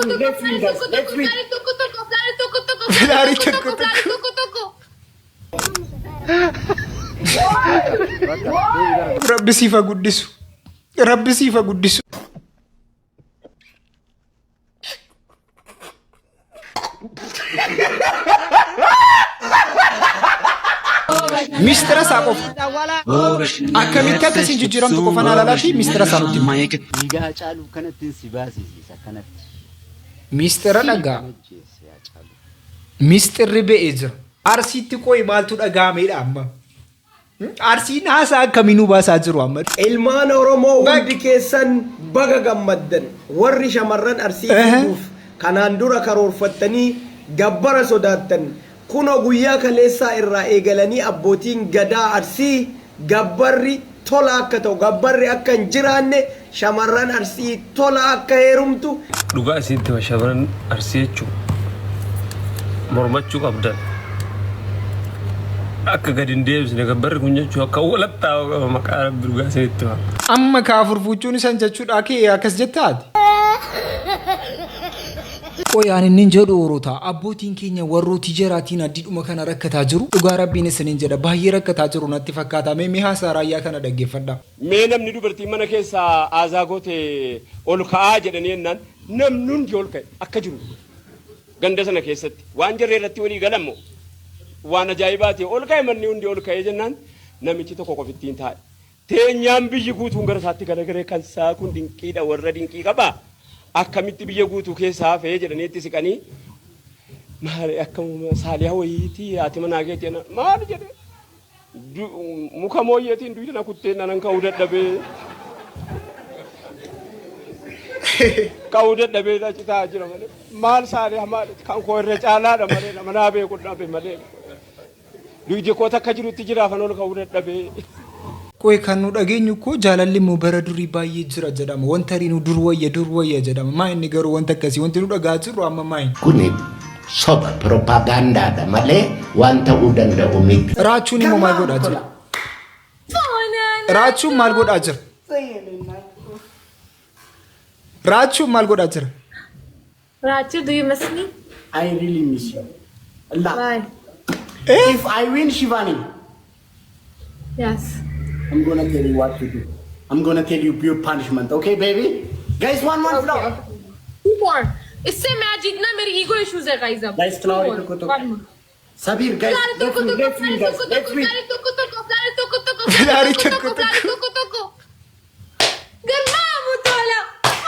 win, let's win guys, let's win. Filaarii tokko tokko. Rabbi siif haa guddisu. Rabbi siif haa guddisu. Mistira isaa qofa. Akkamitti akka isin jijjiiramtu qofa naa ilaalaa fi mistira isaa nutti hima. Dhiiga Hacaaluu kanattiin si baasisiisa kanatti. Mistira dhagaa. Ajjeese Hacaaluu. Misxirri ba'ee jira. Arsiitti qoyi maaltu dhaga'ameedha amma? Arsiin haasaa akkamii nu baasaa jiru amma? Ilmaan Oromoo hundi keessan baga gammaddan. Warri shamarran Arsii fuudhuuf kanaan dura karoorfattanii gabbara sodaattan kunoo guyyaa kaleessaa irraa eegalanii abbootiin Gadaa Arsii gabbarri tola akka ta'u, gabbarri akka hin jiraanne, shamarran Arsii tola akka heerumtu, Dhugaa isinitti hima shamarran Arsii jechuun mormachuu qabdan. Akka gadi hin deebisne gabbarri kun jechuun akka walattaa'u qaba maqaa rabbi dhugaa isinitti hima. Amma kaa afur fuuchuun isan jechuudha kee akkas jettaa ati? Qoy ani innin jedhu Orotaa abbootiin keenya warrootii jaraatiin addiidhuma kana rakkataa jiru dhugaa rabbiin isinin jedha baay'ee rakkataa jiru natti fakkaata mee mee haasaa raayyaa kana dhaggeeffadhaa. Mee namni dubartiin mana keessaa aazaa goote ol ka'aa jedhanii jennaan namni hundi ol ka'e akka jiru ganda sana keessatti waan jarri irratti walii galan moo waan ajaa'ibaati ol ka'e manni hundi ol ka'ee jennaan namichi tokko qofittiin taa'e. Teenyaan biyyi guutuun gara isaatti garagalee kan isaa kun dinqiidha warra dinqii qaba akkamitti biyya guutuu keessaa hafee jedhanii itti siqanii maali akka saaliyaa wayiitii haati manaa keetii maali jedhee muka mooyyeetiin duyda na kuttee nanan ka'uu dadhabee ka'uu dadhabee achi taa'aa jira malee maal saaliyaa maal kan koo irra caalaadha malee nama naa beeku dhabe malee Dugdi koo takka jirutti jiraafan ol ka'uu dadhabee. Qoy kan nu dhageenyu koo jaalalli immoo bara durii baay'ee jira jedhama. Wanta riinu dur wayya dur wayya jedhama. Maa inni garuu wanta akkasii wanti nu dhagaa jirru amma maa inni. Kuni soba piropaagaandaadha malee waan ta'uu danda'u miti. Raachuun immoo maal godhaa jira? Raachuun maal godhaa jira? Raachuun maal godhaa jira? Rachu, do you miss me? I really miss you. A lot. Why? If I win Shivani, Yes. I'm gonna tell you what to do. I'm gonna tell you your punishment, okay, baby? Guys, one one flower. Two more. इससे मैं जीतना मेरी ego issues है guys अब. Guys, flower Two more. टुको टुको. One more. Sabir, guys, Flower let's टुको win, टुको, let's win, flower guys, टुको let's टुको, win. flower टुको टुको, flower टुको टुको, Flower flower टुको टुको टुको, flower टुको टुको. गरमा मुतोला.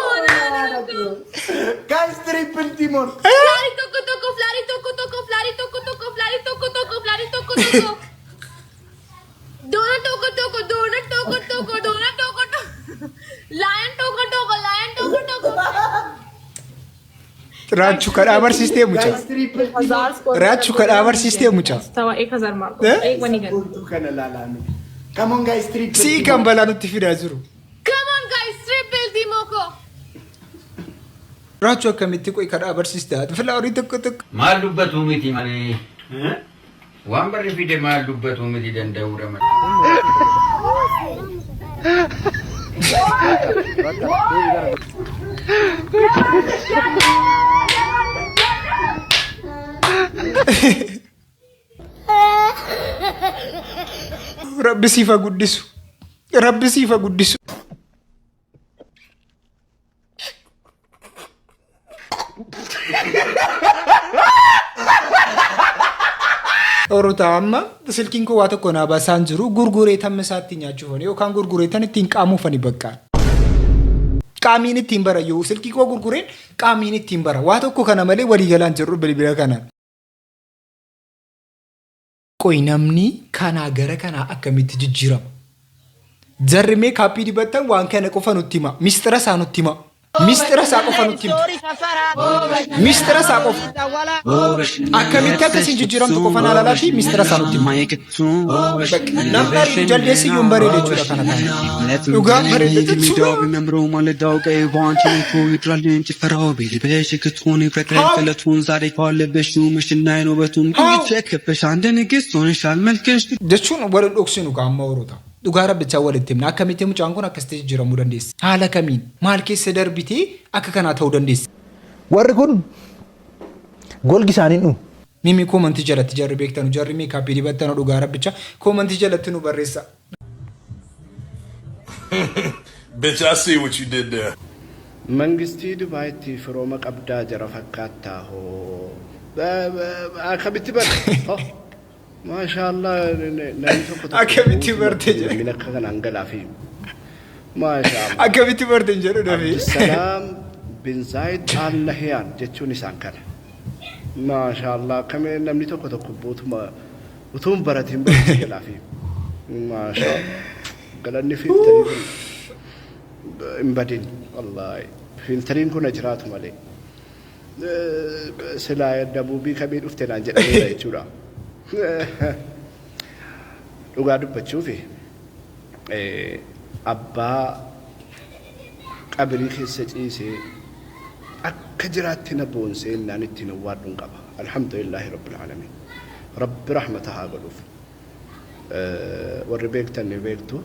Oh, no, no, no. Guys, triple Timor. Flower टुको टुको, flower टुको टुको, flower टुको टुको, flower टुको टुको, flower टुको टुको. दोनों टोको टोको, दोनों टोको टोको, दोनों टोको टोको. लायन टोको टोको, लायन टोको टोको. Raachuu kadhaa barsiistee mucaa. Guys, triple Timor. Raachuu kadhaa barsiistee mucaa. सवा एक हजार मार Eh? एक बनी gun. Gontu kana laalame. Come on, guys, triple Sii Timor. kan balaa nutti fidaa jiru. Come on guys, triple Timoko. Raachuu akkamitti qoy kadhaa barsiiste haati filaarii tokko tokko. Maal dubbatu miti malee. Waan barri fide maal dubbatu miti danda'uudha malee. Rabbi siif haa guddisu. Rabbi siif haa guddisu. Orotaa amma silkiin koo waa tokko naa baasaan jiru gurguree tamma isaatti nyaachuufani yookaan gurguree tan ittiin qaamuufani bakka. Qaamiin ittiin bara yoo silkii koo gurgureen qaamiin ittiin bara waa tokko kana malee walii galaan jirru bilbila kanaan. Qoy namni kanaa gara kanaa akkamitti jijjiirama? Jarri mee kaappii dibattan waan kana qofa nutti hima. Mistira isaa nutti hima. Mistira isaa qofa nutti hima. Mistira isaa qofa. Akkamitti akka isin jijjiiramtu qofa naa ilaalaa fi mistira isaa nutti hima. Bakka namni ariitu jaldeessi iyyuu hin bareede jechuudha kana taane. Dhugaa bareede jechuudha. How? Jechuun wal hin dhoksinu kaa amma horota. Dhugaa rabbichaa walitti himna. Akkamitti mucaan kun akkasitti jijjiiramuu dandeessi? Haala kamiin? Maal keessa darbitee akka kanaa ta'uu dandeessi? Warri kun golgi isaanii dhumu. Mimi koomantii jalatti jarri beektanu jarri meekaappii dibattanu dhugaa rabbicha koomantii jalatti nu barreessa. Bitch, I see what you did there. Mangistii Dubaayitti firooma qabdaa jara fakkaattaa hoo akkamitti barte? Maashaallah namni tokko tokko Akkamitti barte jedhe. Namni akka kanaan galaafi. Maashaallah. Akkamitti barte hin jedhu dafee. Abdusalaam bin Zaayid Al Nahiyaan jechuun isaan kana. Maashaallah akkami namni tokko tokko bootuma utuu hin baratin barumsa galaafi. Maashaallah. Galanni fiiltarii kun hin badin wallaahi. Fiiltariin kun jiraatu malee. Silaa dabuubii kamii dhufte naan jedhameera jechuudha. Dhugaa dubbachuufi abbaa qabirii keessa ciisee akka jiraatti na boonsee innaan ittiin owwaadhuun qaba. Alhamdulillaahi Rabbil Aalamiin. Rabbi rahmata haa godhuuf. Warri beektan ni beektu.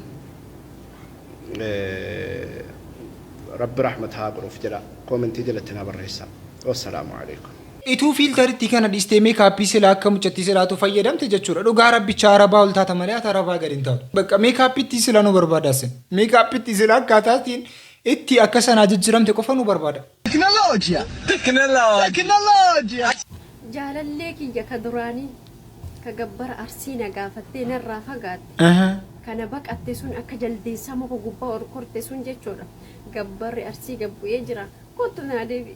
Rabbi rahmata haa godhuuf jedha. Koomentii jalatti naa barreessaa. Wassalaamu alaikum. Ituu fiiltaritti kana dhiistee meekaappii silaa akka mucattii silaatu fayyadamte jechuudha. Dhugaa rabbicha arabaa ol taata malee ati arabaa gadi hin taatu. Bakka meekaappiitti silaa nu barbaada sin. Meekaappiitti silaa akkaataatiin itti akka sanaa jijjiiramte qofa nu barbaada. Teknooloojiyaa! Teknooloojiyaa! Jaalallee kiyya ka duraanii ka gabbara Arsii na gaafattee narraa fagaatte kana baqatte sun akka jaldeessaa muka gubbaa ol korte sun jechuudha. Gabbarri Arsii gad bu'ee jira. Kottu naa deebi'i.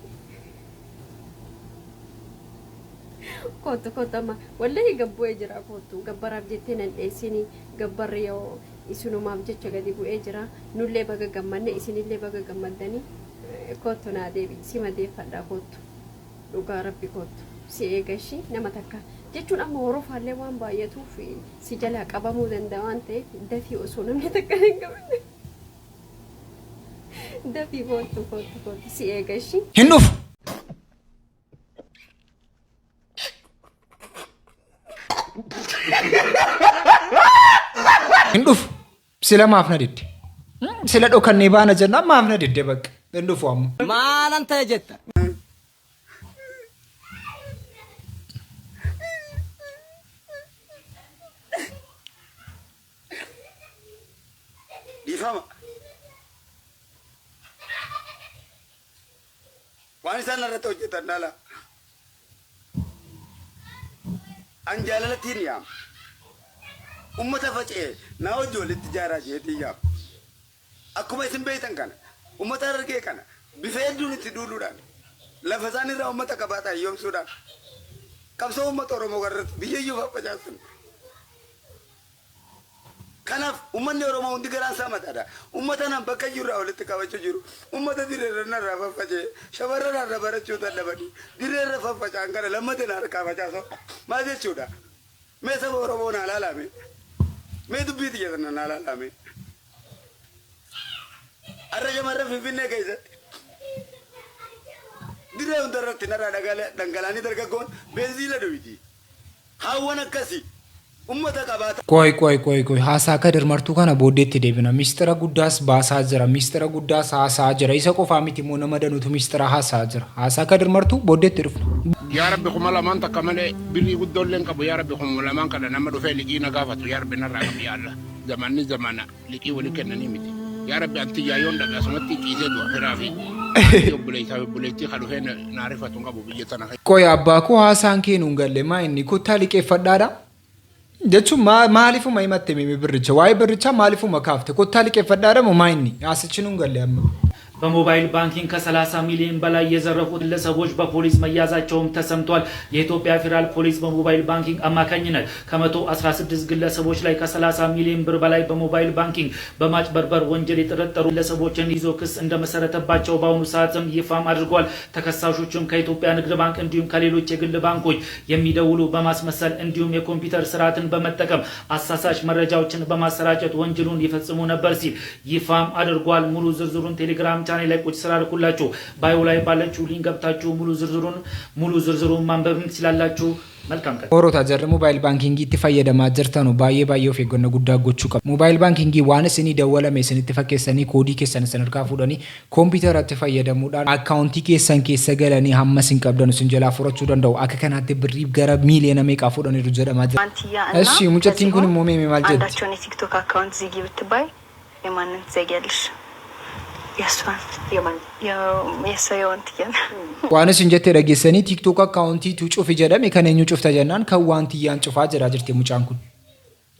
Kottu kottu amma wallahi gad bu'ee jira kottu gabbaraaf jettee nan dheessini gabbarri yoo isinumaaf jecha gadi bu'ee jira nullee baga gammanne isinillee baga gammaddanii kottu naa deebi'i si madeeffadha kottu dhugaa rabbi kottu si eega ishii nama takka jechuun amma horofaallee waan baay'atuuf si jalaa qabamuu danda'a waan ta'eef dafii osoo namni takka hin qabne dafii kottu kottu kottu si eega ishii. Hin dhufu. Hin dhufu. Sila maaf na didde? Sila dhokannee baana jennaan maaf na didde bakka. Hin dhufu amma. Maalan ta'e jetta? Dhiifama. Waan isaan irratti hojjetan dhala. An jaalalattiin yaama. Ummata faca'e naa wajji walitti ijaaraa jeetiin yaama. Akkuma isin beektan kana ummata Harargee kana bifa hedduun itti duuluudhaan lafa isaan irraa ummata qabaataa hiyyoomsuudhaan qabsoo ummata Oromoo irratti biyya iyyuu faffacaasan. Kanaaf ummanni Oromoo hundi garaan isaa mataadha. Ummata nan bakka iyyuu irraa walitti qabachuu jiru. Ummata dirree irra irraa faffaca'e shamarran har'a barachuu dadhabanii dirree irra faffaca'an kana lammata na harkaa facaasoo maal jechuudha? Mee saba Oromoo naa laalaa mee? Mee dubbii tiyya tana naa laalaa mee? Har'a shamarran Finfinnee keessatti dirree hunda irratti narraa dhangalaanii dargaggoon beenziila dhuyiti. Haawwan akkasii ummata qabaata. Qoy qoy qoy qoy haasaa Kadir Martuu kana booddeetti deebina. Misxira guddaas baasaa jira. Misxira guddaas haasa'aa jira. Isa qofaa miti immoo nama danuutu misxira haasa'aa jira. Haasaa Kadir Martuu booddeetti dhufna. Yaa Rabbi 2000 takka malee birrii guddoo illee hin qabu yaa Rabbi 2000 kana nama dhufee liqii na gaafatu yaa Rabbi narraa qabi yaa Allah zamanni zamana liqii wali kennanii miti yaa Rabbi an tiyyaa yoon dhabe asumatti ciisee du'a firaa fi maatii obboleessaa fi obboleettii ka dhufee na rifatu hin qabu biyya tana keessa. Qoy abbaa koo haasaan kee nuun galle maa inni kottaa liqeeffadhaadha jechuun maa maalifuma himatte mimi birricha waa'ee birrichaa maalifuma kaafte kottaa liqeeffadhaadha moo maa inni haasichi nuun galle amma. በሞባይል ባንኪንግ ከ30 ሚሊዮን በላይ የዘረፉ ግለሰቦች በፖሊስ መያዛቸውም ተሰምቷል። የኢትዮጵያ ፌዴራል ፖሊስ በሞባይል ባንኪንግ አማካኝነት ከ116 ግለሰቦች ላይ ከ30 ሚሊዮን ብር በላይ በሞባይል ባንኪንግ በማጭበርበር ወንጀል የጠረጠሩ ግለሰቦችን ይዞ ክስ እንደመሰረተባቸው በአሁኑ ሰዓትም ይፋም አድርጓል። ተከሳሾቹም ከኢትዮጵያ ንግድ ባንክ እንዲሁም ከሌሎች የግል ባንኮች የሚደውሉ በማስመሰል እንዲሁም የኮምፒውተር ስርዓትን በመጠቀም አሳሳች መረጃዎችን በማሰራጨት ወንጀሉን ይፈጽሙ ነበር ሲል ይፋም አድርጓል። ሙሉ ዝርዝሩን ቴሌግራም ቻኔል ላይ ቁጭ ስላልኩላችሁ bio ላይ ባለችው link ገብታችሁ ሙሉ ዝርዝሩን ማንበብም ትችላላችሁ። መልካም ቀን። Horoota jarri mobile bankingiitti fayyadamaa jirtanu baay'ee baay'ee of eeggannoo guddaa gochuu qabu. Mobile baankingii waan isinii dawwalame isinitti fakkeessanii koodii keessan isin harkaa fuudhanii kompiitaratti fayyadamuudhaan akkaawuntii keessan keessa galanii hamma isin qabdan isin jalaa furachuu danda'u. Akka kanaatti birrii gara miiliyoona meeqaa fuudhaniiru jedhamaa jira. ዋንትያ እና እሺ mucattiin kun immoo meemee maal jetti? አንዳቸውን የቲክቶክ account ዝጊ ብትባይ የማንን ትዘጊያለሽ? የእሷን። የማን? የእሷ የዋንትያን። Waan isin jettee dhageessanii TikTok akkaawuntiitu cufi jedhame kan eenyu cufta jennaan kan waantiyyaan cufaa jedhaa jirti mucaan kun.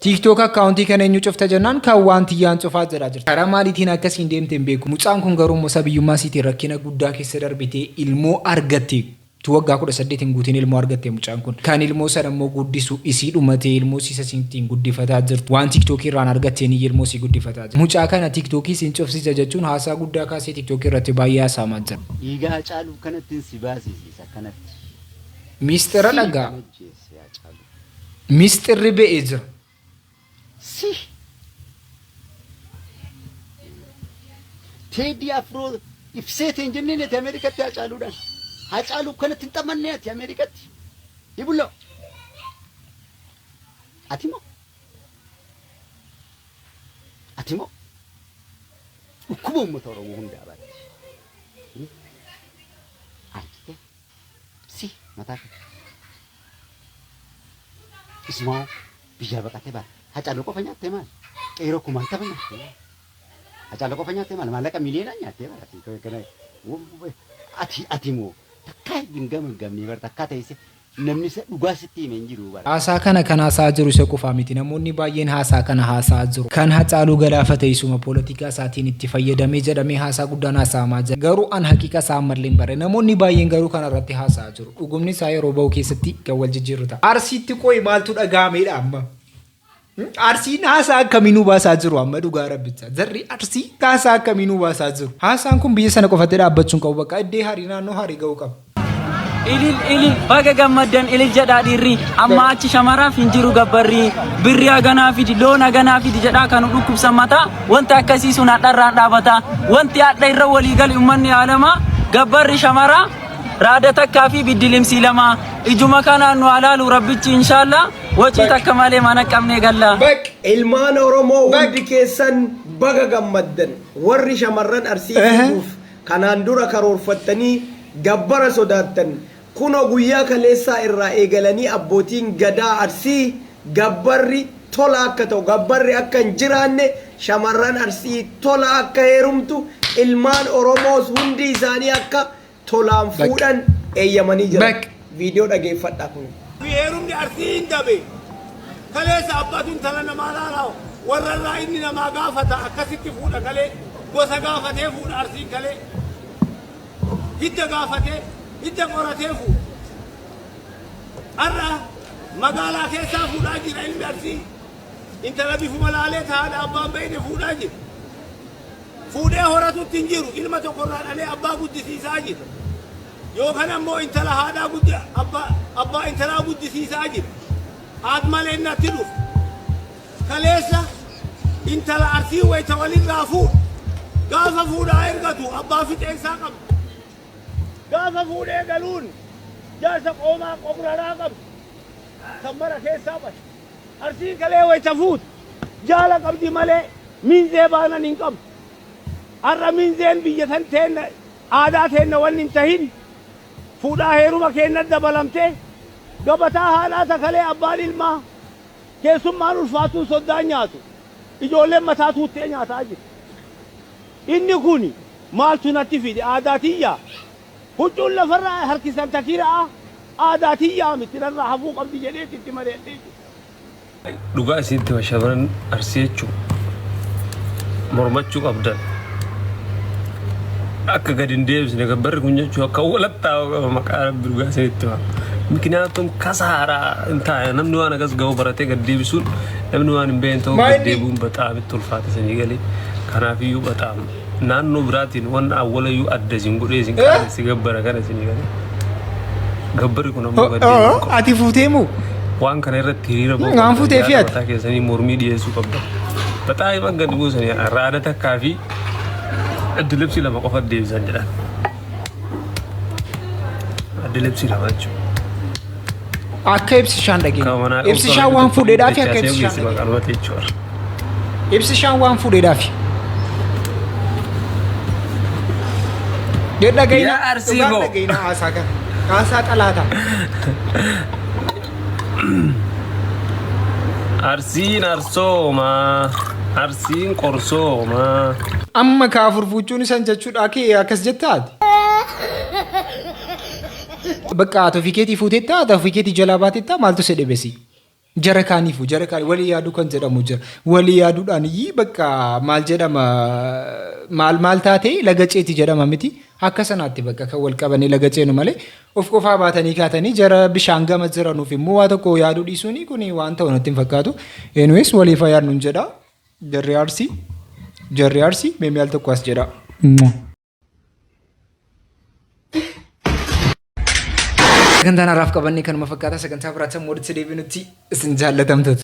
TikTok akkaawuntii kan eenyu cufta jennaan kan waantiyyaan cufaa jedhaa jirti. Karaa maaliitiin akkasiin deemte hin beeku. Mucaan kun garuu immoo sabiyyummaa isiitiin rakkina guddaa keessa darbitee ilmoo argatte. Tu waggaa 18 hin guutiin ilmoo argatte mucaan kun. Kan ilmoo sana immoo guddisu isii dhumatee ilmoo siisa ittiin guddifataa jirtu. Waan TikTokii irraan argatteen ilmoo isii guddifataa jirti. Mucaa kana TikTokii siin cufsiisa jechuun haasaa guddaa kaasee TikTokii irratti baay'ee haasa'amaa jira. Dhiiga Hacaaluu kanattiin si baasisiisa akkanatti. Miistira dhagaa. Kan ajjeese Hacaaluu. Miistirri ba'ee jira. Si. Teedii Afroo ibseete hin jenneen ati Ameerikatti Hacaaluudhaan. Hacaaluu kanatti hin xamanne ati Ameerikatti. Hibulloo. Ati moo? Ati moo? Dhukkuba uummata Oromoo hundaa baatti. Argite? Si mataa kee. Ismaa biyyaa baqatee baala. Hacaaluu qofa nyaattee maal? Qeeroo kumaan tapha nyaattee maal? Hacaaluu qofa nyaattee maal? Maallaqa miliyoonaan nyaattee maal? Ati moo takkaa hin gamaggamne bara takkaa teesse namni isa dhugaa sitti hime hin jiru bara. Haasaa kana kan haasaa jiru isa qofaa miti. Namoonni baay'een haasaa kana haasaa jiru. Kan Hacaaluu galaafate isuma poolitikaa isaatiin itti fayyadamee jedhamee haasaa guddaan haasa'amaa jira. Garuu an haqiqa isaa ammallee hin bare. Namoonni baay'een garuu kana irratti haasaa jiru. Dhugumni isaa yeroo bahu keessatti kan wal jijjiirru ta'a. Arsiitti qo'i maaltu dhaga'ameedha amma? Arsiin haasaa akkamii nu baasaa jiru amma dhugaa rabbicha. Jarri Arsii haasaa akkamii nu baasaa jiru? Haasaan kun biyya sana qofatti dhaabbachuun qabu bakka iddee harii naannoo harii ga'uu qaba. Ilil ilil, baga gammaddan ilil jedhaa dhiirri. Amma achi shamaraaf hin jiru gabbarri. Birri haganaa fidi, loon haganaa fidi jedhaa kan dhukkubsan mataa. Wanti akkasii sun hadharraan dhaabata. Wanti hadha irra walii gali uummanni aalamaa gabbarri shamaraa raada takkaa fi biddilimsii lama. Ijuma kanaan nu alaalu rabbichi inshaallaa wacii takka malee mana qabnee galla. Ilmaan Oromoo hundi keessan baga gammaddan. Warri shamarran Arsii fiiguuf kanaan dura karoorfattanii gabbara sodaattan, kunoo guyyaa kaleessaa irraa eegalanii abbootiin gadaa Arsii gabbarri tola akka ta'u, gabbarri akka hin jiraanne, shamarran Arsii tola akka heerumtu, ilmaan Oromoos hundi isaanii akka tolaan fuudhan eeyyamanii jiran. Viidiyoo dhageeffadhaa kun. Heerumni Arsii hin dabe. Kaleessa abbaatu intala namaa laalaa warra irraa inni namaa gaafata akkasitti fuudha. Kalee gosa gaafatee fuudha. Arsiin kalee hidda gaafatee hidda qoratee fuudha. Har'a magaalaa keessaa fuudhaa jira ilmi Arsii. Intala bifuma laalee taa'aadha abbaan beeyne fuudhaa jira. Fuudhee horatutti hin jiru. Ilma tokkorraa dhalee abbaa guddisiisaa jira. Yookaan ammoo intala haadhaa guddi abbaa intalaa guddisiisaa jira. Haat malee natti dhufu. Kaleessa intala Arsii wayita walirraa fuudhu. Gaafa fuudhaa ergatu abbaa fixeensaa qabdu. Gaafa fuudhee galuun jaarsa qoomaa qobraraa qabdu. Kan mara keessaa bate. Arsiin kalee wayita fuutu jaala qabdi malee minzee baanan hin qabdu. Har'a minzeen biyya san teenna aadaa teenna wanni hin tahin fuudhaa heeruma keenna dabalamtee gabataa haadhaa sakalee abbaan ilmaa keessummaan ulfaatuun soddaan nyaatu ijoolleen mataa tuuttee nyaataa jiru. Inni kun maaltu natti fide? Aadaa tiyyaa huccuun lafarraa harkisan takiraa aadaa tiyyaa miti, narraa hafuu qabdi jedhee itti mareedhee. Dhugaa isinitti hima, shamarran Arsii jechuun mormachuu qabdan. Akka gadi hin deebisne gabbarri kun jechuun akka walattaa qaba maqaa rabbi dhugaa isinitti hima. Mikinaatuun kasaaraa hin taane. Namni waan akkas ga'u baratee gad deebisuun, namni waan hin beekne ta'uu gad deebi'uun bataam itti ulfaata sanyii galee. Kanaafiyyuu bataam naannoo biraatiin waan awwalayyuu adda isin godhee isin qaanessi gabbara kana isinii galee. Gabbarri kun ammoo gad deebi'uu qabu. Ati fuutee moo? Waan kana irratti hiriira bahuu Waan qabdan, fuutee fi yaada ati? Mataa keessanii mormii dhiyeessuu qabdan. Baxaa himan gadi buusanii raada takkaa fi Addi libsii lama qofa deebisan jedhan. Addi libsii lama jechuudha. Akka ibsishaan dhageenya. Ibsishaan waan fuudheedhaafi akka ibsishaan dhageenya. Ibsishaan waan fuudheedhaafi. Dhagayina Yaa Arsii dhugaan koo. dhagayina haasaa kana. Haasaa xalaata. Arsiin arsoomaa. Arsiin qorsoomaa. Amma kaa furfuuchuun isan jechuudha kee akkas jettaati. Bakka haati ofii keetii fuuteetta haati ofii keetii jalaa baateetta maaltu si dhibesi? Jara kaaniifu jara kaanii walii yaaduu kan jedhamu jira. Walii yaaduudhaan iyyii bakka maal jedhama maal maal taatee laga ceeti jedhama miti. Akka sanaatti bakka kan wal qabanii laga ceenu malee of qofaa baatanii kaatanii jara bishaan gama jiranuuf immoo waa tokko yaaduu dhiisuun kun waan ta'u natti hin fakkaatu. Anyways waliif haa yaadnuun jedha. Jarri Arsii jarri Arsii mee al tokko as jedha. Sagantaan har'aaf qabannee kanuma fakkaata sagantaa biraatti ammoo walitti deebinutti isin jaallatamtoota.